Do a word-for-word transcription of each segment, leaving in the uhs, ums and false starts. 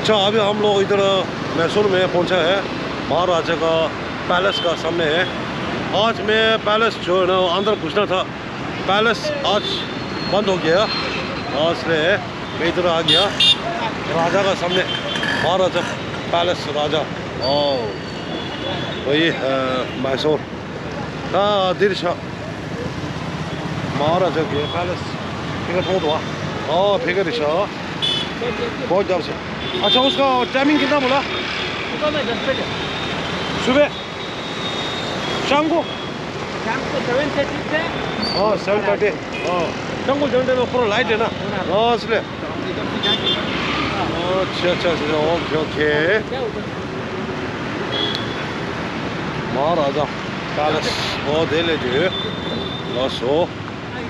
अच्छा, अभी हम लोग इधर मैसूर में पहुंचा है, महाराजा का पैलेस का सामने है। आज मैं पैलेस जो है ना, अंदर घुसना था, पैलेस आज बंद हो गया, आज से मैं इधर आ गया। राजा का सामने, महाराजा पैलेस, राजा, ओ, वही है मैसूर। हाँ, दिल शाह। महाराजा के पैलेस। ठीक है, थोड़ा। ओ, ठीक है, दिशा। बहुत जब से। अच्छा, उसका टाइमिंग कितना बोला? सुबह में दस बजे। सुबह? शाम को? शाम को सेवन थर्टी से। हाँ, सेवन थर्टी। हाँ। शाम को सेवन थर्टी में पूरा लाइट है ना? पूरा। हाँ, इसलिए। अच्छा, अच्छा, अच्छा, ओके, ओके। क्या होता है? महाराजा पैलेस, ཨོ་དེ་ལས་དེ། ལགས་སོ།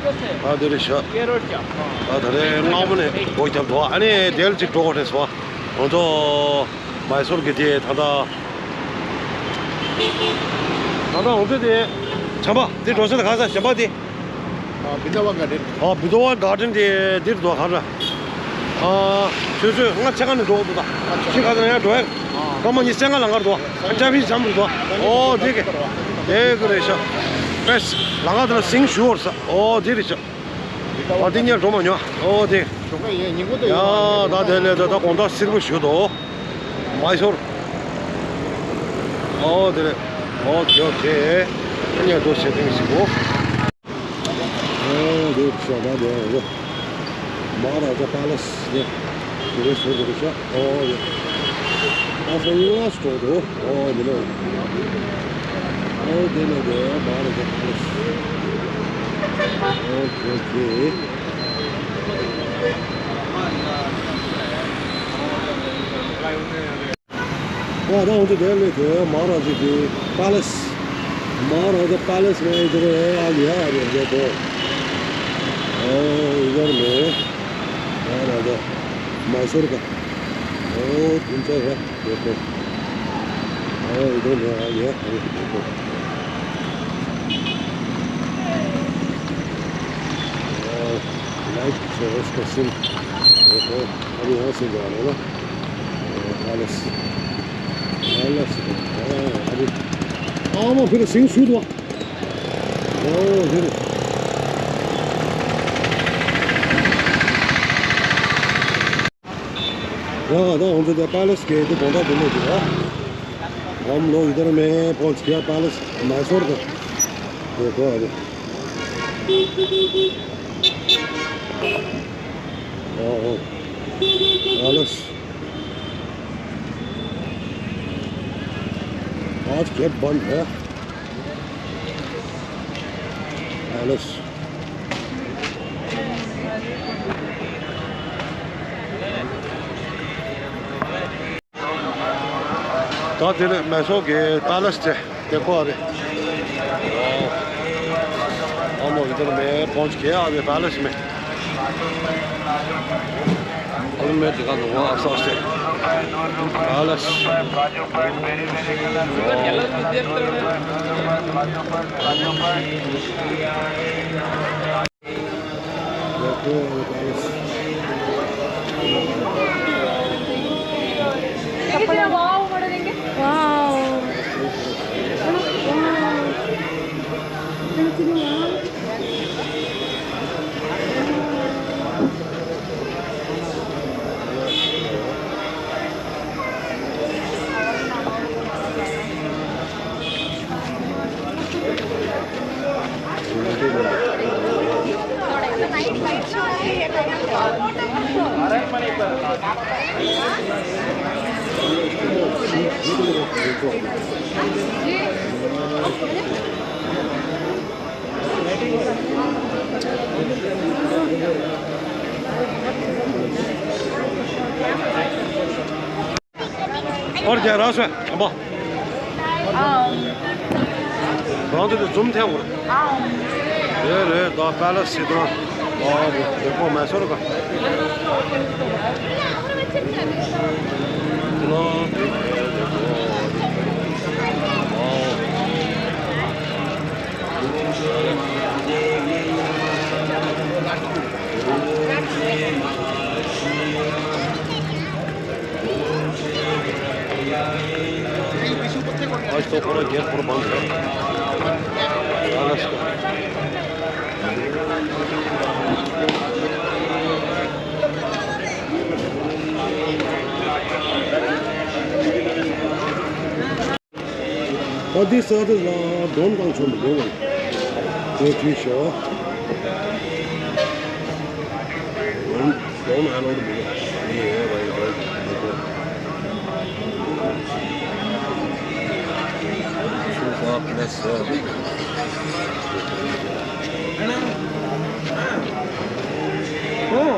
ད་དེ་རེད་ཤག་ད་ད་རེས་སྔ་མོ་ནས་སྒོ་བརྒྱབ་འདུག་ཨ་ནི་དེ་ལ་ཅིག་འགྲོ་དགོས་རེད་སོ། ང་ཚོ་མའི་སོར་གྱི་དེ་ད་ལྟ། ད་ལྟ་ང་ཚོ་དེ་བྱམས་པ་དེ་འགྲོ་ས་དེ་ག་ས་བྱམས་པ་དེ། ཨ། བི་དྷ་བ་ག་ཌེན། ཨ། བི་དྷ་བ་ག་ཌེན་དེ་འདིར་འདུག་ག་རེ། ཨ། ཆུ་ཚོད་ལྔ་ཕྱེད་ཀ་ནས་འགྲོ་འདུག་ད་ཤི་ག་ཚོད་ཡང་འགྲོ་ཡ། སྐར་མ་ཉི་ཤུ་རྩ་ལྔ་ལམ་ཁར་འདུག་ཨ། ཅ་ཕི་ཇམ་རེད་འདུག་ཨོ་དེ་ག་དེ་ག་རེད་ཤག་པེས་ལམ་ཁ་དེ་ལ་སིང་ཞུ་བར་ས་ཨོ་དེ་རེད་ཤག་ཨ་དེ་ཉེར་འགྲོ་མ་མྱོང་ཨོ་དེ། ཡ་ད་དེ་ལས་ད་ད་དགོང་དག་སིལ་བུ་ཞུ་དོ། མའི་སོར། ཨོ་དེ་རེད། ཨོ་ཁེ་ཨོ་ཁེ། ཉེར་འགྲོ་བྱེད་ཐེངས་ཤིག་གོ། ཨོ་དེ་ཤ་ད་དེ་ཨོ། མ་ར་ཛ་པ་ལེ་སི་དེ། དེ་རེད་སོ་དེ་རེད་ཤག་ཨོ་ཡ། ཨ་ཧྥེ་ཡུ་ཨ་སི་ཏོ་དོ། ཨོ་དེ་ལོ། ཨོ་དེ་ལོ་དེ་མ་ར་ཛ་པ་ལེ་སི། ཨོ་ཁེ་ཨོ་ཁེ། हाँ, तो उनके घर में थे, महाराज जी की पैलेस, महाराजा पैलेस में इधर है, आ गया, आ गया, देखो। ओ, इधर में महाराजा मैसूर का, ओ, घूमता है, देखो। ओ, इधर में आ गया, अरे, देखो। ओ, लाइट से उसका सिम, देखो, अभी यहाँ से जा रहे हैं ना। ཨ་ལས། ཨ་ལས། ཨ་ལས། ཨ་མ་ཕི་ལ་སིང་སུ་དུ་བ། ཨོ་ཧེ་རེ། ཡ་ད་ང་ཚོ་དེ་པ་ལེ་སི་གི་དེ་དགོང་དག་དེ་མེད་ཀྱི་ར། हम लोग इधर में पहुंच गया पैलेस मैसूर का। देखो अभी। ओहो। पैलेस। आज गेट बंद है। पैलेस। ད་དེ་ནས་མེ་སོར་གྱི་པ་ལེ་སི་དེ་དེ་ཁོ་རེད། हम लोग इधर में पहुंच गए, अभी पैलेस में। अभी मैं दिखा दूंगा आप सबसे पैलेस। वाओ, बड़ा देंगे। वाओ। ཨོ་རྒྱ་རང་སོ་དམ་པ། ཨམ། རང་དེ་དུ་འཛུམ་ཐེངས་བོར། ཨམ། རེད་རེད་ད་པ་ལ་སི་དོ། ཨོ་རེད་དེ་ཁོ་མ་སོར་ག་དེ་ལོ། ཨོ། आज तो पूरा गेट पूरा बंद है। ཨ་འདི་ས་དེ་ལ་འདོན་བཏང་ཆོག་མི་འདུག་བ། དེ་བྲིས་ཤོག་འདོན་འདོན་ཨ་ལོ་མི་འདུག་ཡེ་ཡེ་བ་ཡེ་བ། ཆུ་ཧྭ་པེ་ལེ་སི། ཨོ།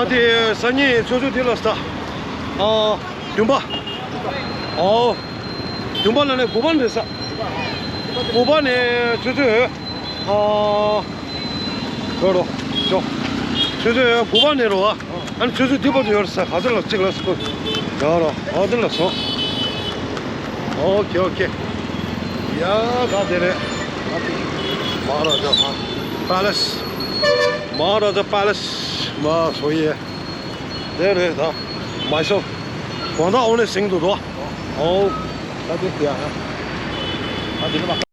ད་དེ་སང་ཉིན་ཆུ་ཚོད་དེ་ལ་ས། ཨ། བདུན་པ། ཨོ། བདུན་པ་ལ་ནས་དགུ་པ་རེད་ས། དགུ་པ་ནས་ཆུ་ཚོད། ཨ། རོ་རོ། ཅོ། ཆུ་ཚོད་དགུ་པ་ནས་རོ་ཨ། ཨ་ནི་ཆུ་ཚོད་བདུན་པ་དུ་ཡོད་ས་ག་ཚོད་ལ་གཅིག་ལ་སྐོར། ཡ་རོ། ཨ་དེ་ལ་སོང་། ཨོ་ཁེ་ཨོ་ཁེ། ཡ་ག་དེ་རེད། མ་ཧཱ་རཱ་ཇ་པེ་ལེ་སི། མ་ཧཱ་རཱ་ཇ་པེ་ལེ་སི། མ་སོ་ཡེ། དེ་རེད་ད། མ་སོ། དགོང་དག་འོ་ནས་ཟིང་དུ་འགྲོ། ཨོ། ད་དེ་དེ་ཡ། ད་དེ་ནི་མ་